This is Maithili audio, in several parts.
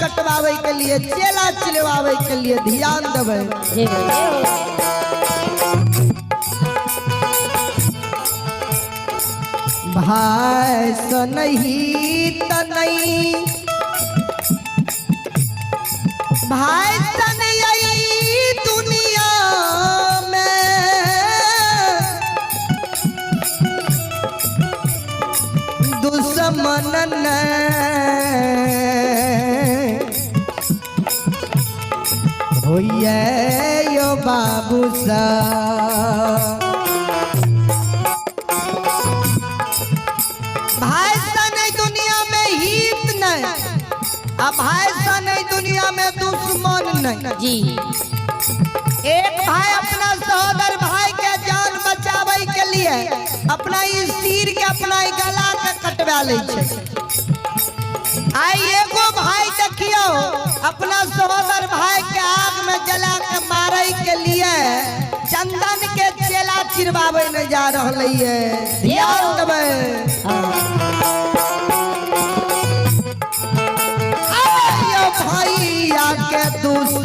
कटवावे के लिए, चेला चिलवावे के लिए ध्यान देबै। जय हो, जय हो। भाई सनही तनई, भाई सनई दुनिया में दुश्मन न होइए यो बाबू सा। भाई सन दुनिया में हित नहीं आ भाई सन दुनिया में दुश्मन नहीं। जी। एक भाई अपना सहोदर भाई के जान बचावे के लिए अपना ई सिर के, अपना ई गला के कटवा लै छै। आई एगो भाई देखियो अपना सहोदर भाई के आग में जला के मारे के लिए चंदन के चेला चिरवावे नहीं जा रहलै है। ध्यान देबै। आयो भैया के दुश्मन,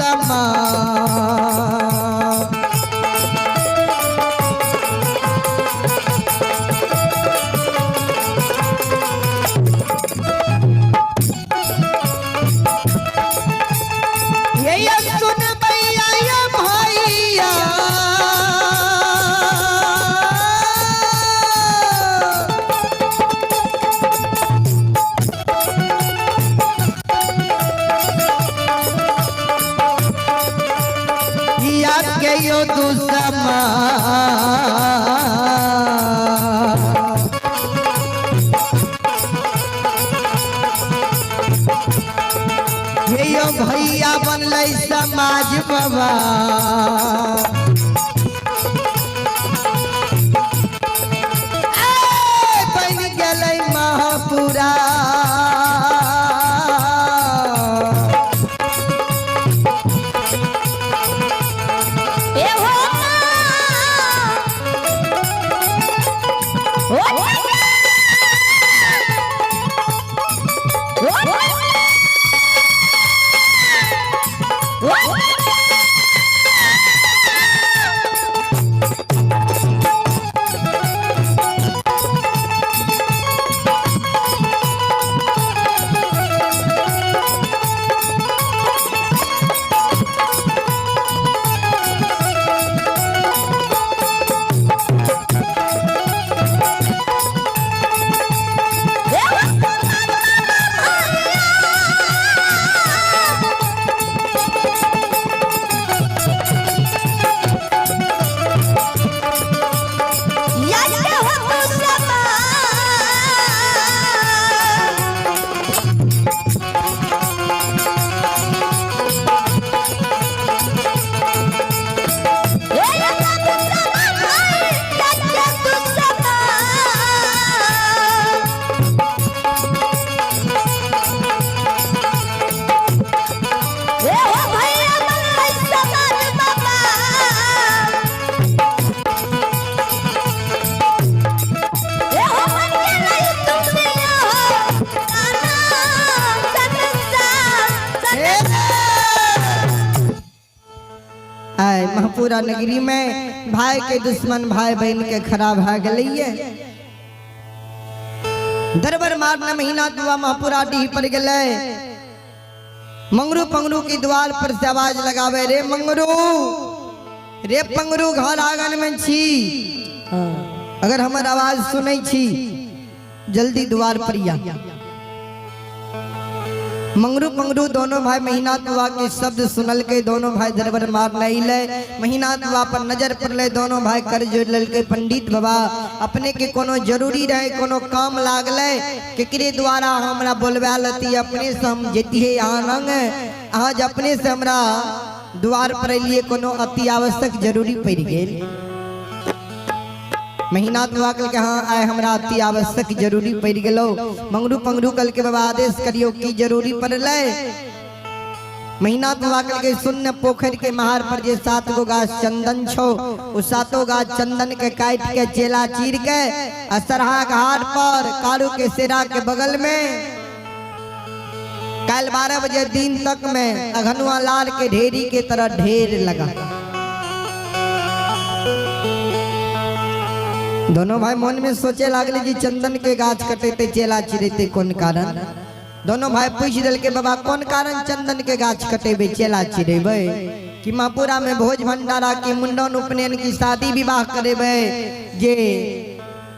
ये सुन भैया, ये भैया या के यो दुश्मन। हे यो भैया बनलै समाज बाबा। ए, बनि गेलै महापुरा। ए हो माँ। ओ ओ ओ। आय महपुरा नगरी में भाई के दुश्मन भाई बहन के खराब भए गेलैये। दरबर मारने महीना दुआ महपुरा डीह पर गेलै। मंगरू पंगरू की द्वार पर से आवाज लगावे, रे मंगरू, रे पंगरू, घर आंगन में छी, अगर हमर आवाज सुनै छी जल्दी द्वार पर या। मंगरू पंगरू दोनों भाई महीना दुआ के शब्द सुनल के दोनों भाई दरबर मार अइले। महीना दुआ पर नजर पड़ले, दोनों भाई कर जोड़ लेलकै, पंडित बाबा अपने के कोनो जरूरी रहे, कोनो काम लागले, केकरे द्वारा हमरा बोलवा लती, अपने से हम जतिहे यहाँ रंग, अहाँ जे अपने से हमरा द्वार पर अलिए, कोनो अति आवश्यक जरूरी पड़ि गेल। महीना दुआ कहलकै हाँ आइ हमरा अति आवश्यक जरूरी पड़ि गेलो। मंगरू पंगरू कहलकै बाबा आदेश करियो की जरूरी पड़लै। महीना दुआ कहलकै सुन, पोखरि के महार पर जे 7 गो गाछ चंदन छौ, ओ 7 गाछ चंदन के काटि के चेला चीर के आ सरहा घाट पर कारू के सेरा के बगल में कल 12 बजे दिन तक में अघनुआ लाल के ढेरी के तरह ढेर लगा। दोनों भाई मन में सोचे लागले जी चंदन के गाछ कटेते चेला चिरेते कौन कारण। दोनों भाई पूछ दिल के बाबा कौन कारण चंदन के गाछ कटेबे चेला चिरेबे कि मापुरा में भोज भंडारा की मुंडन उपनयन की शादी विवाह करेबे जे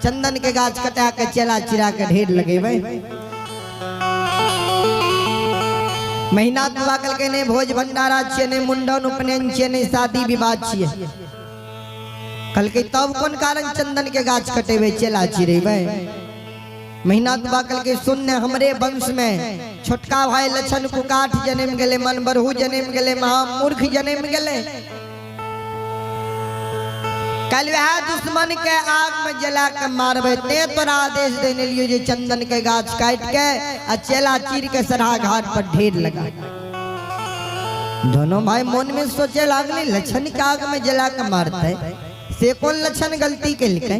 चंदन के गाछ कटा के चेला चिरा के ढेर लगेबे। महीना दुआ कल के नहीं भोज भंडारा छिए, नहीं मुंडन उपनयन छिए, नहीं शादी विवाह छिए। कल के तब कौन कारण चंदन के गाछ कटेबे चेला चिरेबे। महीना दुआ कल के सुनने हमरे वंश में छोटका भाई लछन कुकाठ जन्म गेले, मन बरहू जन्म गेले, महामूर्ख जन्म गेले। कल वह दुश्मन के आग में जला के मारबे ते तोरा आदेश देने लियो जे चंदन के गाछ काट के आ चेला चीर के सरा घाट पर ढेर लगा। दोनों भाई मन में सोचे लागले लछन के आग में जला के मारते से कौन लछन गलती केलकै।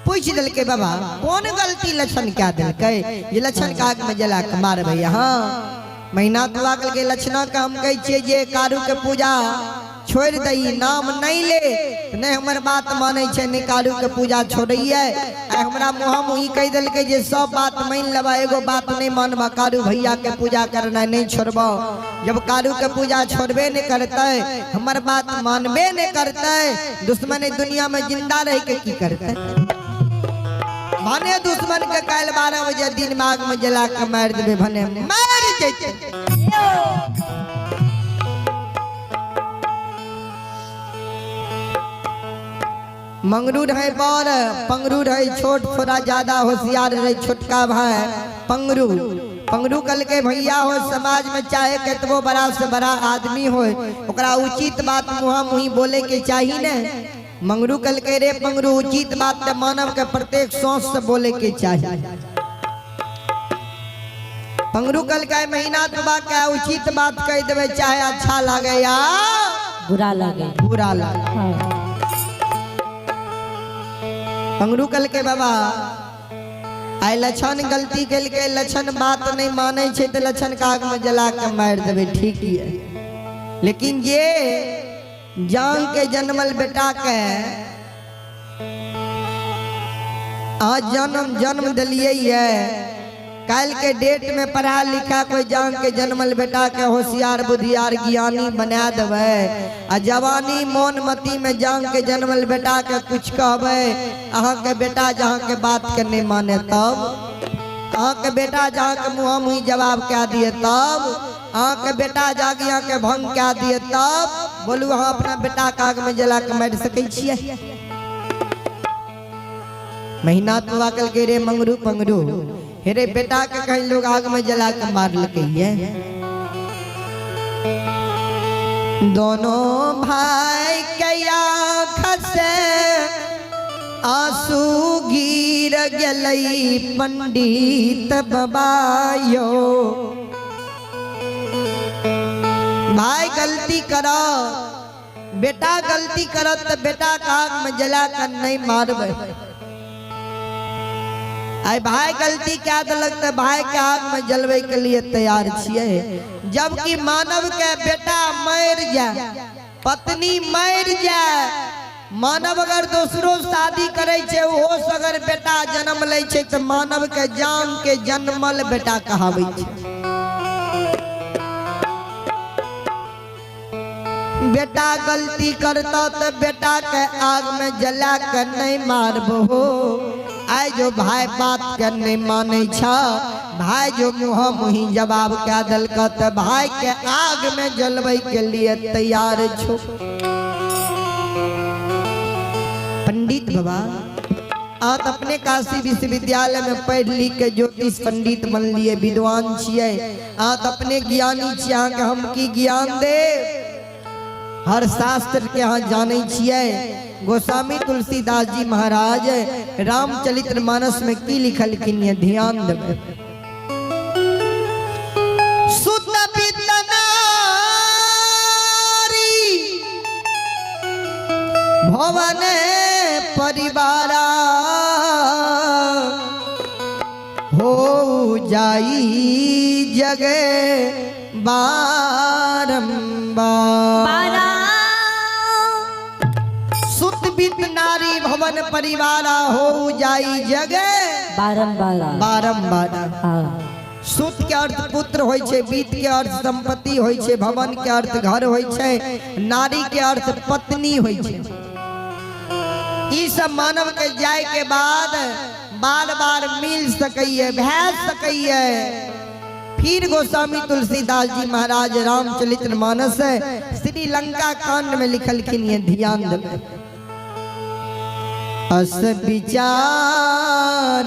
पूछ दिलकै बाबा कौन गलती लछन क्या दिलकै ये लछन के आग में जला के मारबै। हाँ महीना दुआ के लछना के हम कहै छियै जे कारू के पूजा छोड़ दही नाम नहीं ले नहीं हमर बात मानै छै, नहीं कारू के पूजा छोड़ैये। आ हमरा मुँह मुही कहि देलकै जे सब बात मान लेबा एगो बात नहीं मानबा, कारू भैया के पूजा करना नहीं छोड़बो। जब कारू के पूजा छोड़बे नहीं करतै, हमर बात मानबे नहीं करतै, दुश्मन दुनिया में जिंदा रह के की करतै। भने दुश्मन के काल्हि 12 बजे दिन में आग में जला के मारि देबै, भने मारि जैतै। मंगरू रहे बड़ पंगरू रहे छोट, थोड़ा ज्यादा होशियार रहे छोटका भाई पंगरू। पंगरू कल के भैया हो समाज में चाहे कतबो बड़ा से बड़ा आदमी हो ओकरा उचित बात मुँह मुही बोले के चाहिए ने। मंगरू कल के रे पंगरू उचित बात ते मानव के प्रत्येक सोच से बोले के चाहिए। पंगरू कल के महीना दुबा के उचित बात कह देवे चाहे अच्छा लागे या बुरा लागे बुरा लागे। हाँ। पंगरू कल के बाबा आइ लछन गलती केलकै, लछन बात नहीं मानै छै तऽ लछन के आग में जला के मारि देबै, ठीक ये। लेकिन जे जान के जन्मल बेटा के आज जन्म जन्म दिलियै ये, काल्हि के डेट में पढ़ा लिखा कोई जान के जन्मल बेटा के होशियार बुद्धियार ज्ञानी बना देबै आ जवानी मोन मती में जान के जन्मल बेटा के कुछ कहबै, अहाँ के बेटा जहाँ के बात के नहीं माने तब, अहाँ के बेटा जहाँ के मुँह मुही जवाब क्या दिए तब, अहाँ के बेटा जाके यहाँ के भंग क्या दिए तब, बोलू अहाँ अपना बेटा के आग में जला के मारि सकै छियै। महीना तो आकल के रे मंगरू पंगरू हेरे बेटा के कहीं लोग आग में जला के मारलकै ये। दोनों भाई के आँख से आंसू गिर गेलै पंडित बाबा यो। भाई गलती करो, बेटा गलती करो तो बेटा के आग में जला कर नहीं मारबै। आई भाई गलती क्या दिलक तो भाई के आग में जलवे के लिए तैयार छियै। जबकि मानव के बेटा मर जाए, पत्नी मर जाए, मानव अगर दूसरो शादी करे छै ओहो से अगर बेटा जन्म लै छै तो मानव के जान के जन्मल बेटा कहाबै छै। बेटा गलती करता तो बेटा के आग में जला के नहीं मारबो। आइ जो भाई बात के नहीं मानै छ, भाई जो मुँह मुही जवाब क्या दिलक तो भाई के आग में जलबै के लिए तैयार छो। पंडित बाबा आप अपने काशी विश्वविद्यालय में पढ़ लिख के ज्योतिष पंडित बन लिए, विद्वान छियै, आप अपने ज्ञानी छियै, अहाँके हम की ज्ञान दे, हर शास्त्र के अहाँ जानै छियै। गोस्वामी तुलसीदास जी महाराज रामचरित्र मानस में की लिखलखिन ये ध्यान देबै। सुत नारी भवन परिवारा हो जा जाई जगे बारंबार। बारा। सुत बित नारी भवन परिवारा हो जाई जगे बारंबार। बारंबार। हाँ। सुत के अर्थ पुत्र होइ छै, बीत के अर्थ संपत्ति होइ छै, भवन के अर्थ घर होइ छै, नारी के अर्थ पत्नी होइ छै। ई सब मानव के जाय के बाद बार बार मिल सकैए, भै सकैए। फिर गोस्वामी तुलसीदास जी महाराज रामचरित्र मानस श्रीलंका कांड में लिखलखिन, ये ध्यान देबै। अस विचार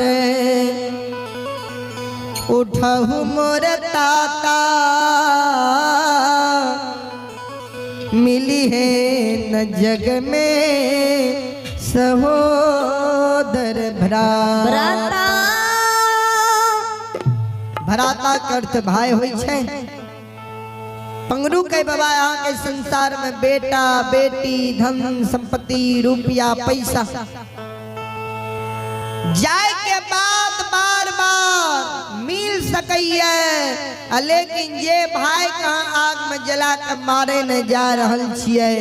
उठहु मोर ताता, मिली है न जग में सहोदर भ्राता। भ्राता। भ्राता के अर्थ भाई होइ छै। पंगरू के बाबा अहाँ के संसार में बेटा बेटी धन संपत्ति रुपया पैसा जाय के बाद बार बार मिल सकैए, लेकिन जे भाई कहाँ आग में जला के मारे न जा रहल छियै,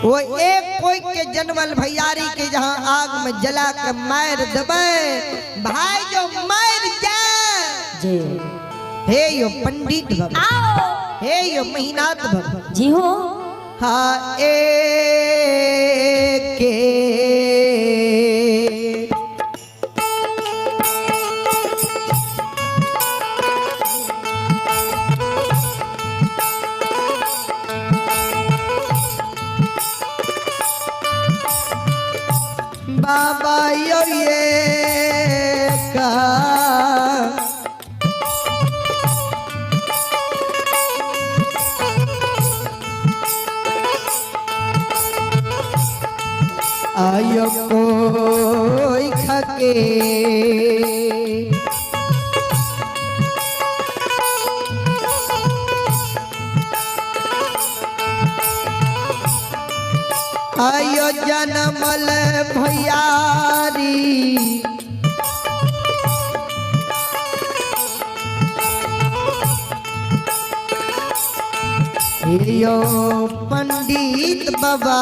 वो एक कोई के जनमल भैयारी के जहाँ आग में जला के मार देबै, भाई जो मार जाए। जी। हे यो पंडित बाबा। आओ। हे यो महीनाथ बाबा। जी हो। हाँ, ए के बाबा यो ये का आयो कोई खके आयो जनमल भैयारी, यो पंडित बाबा।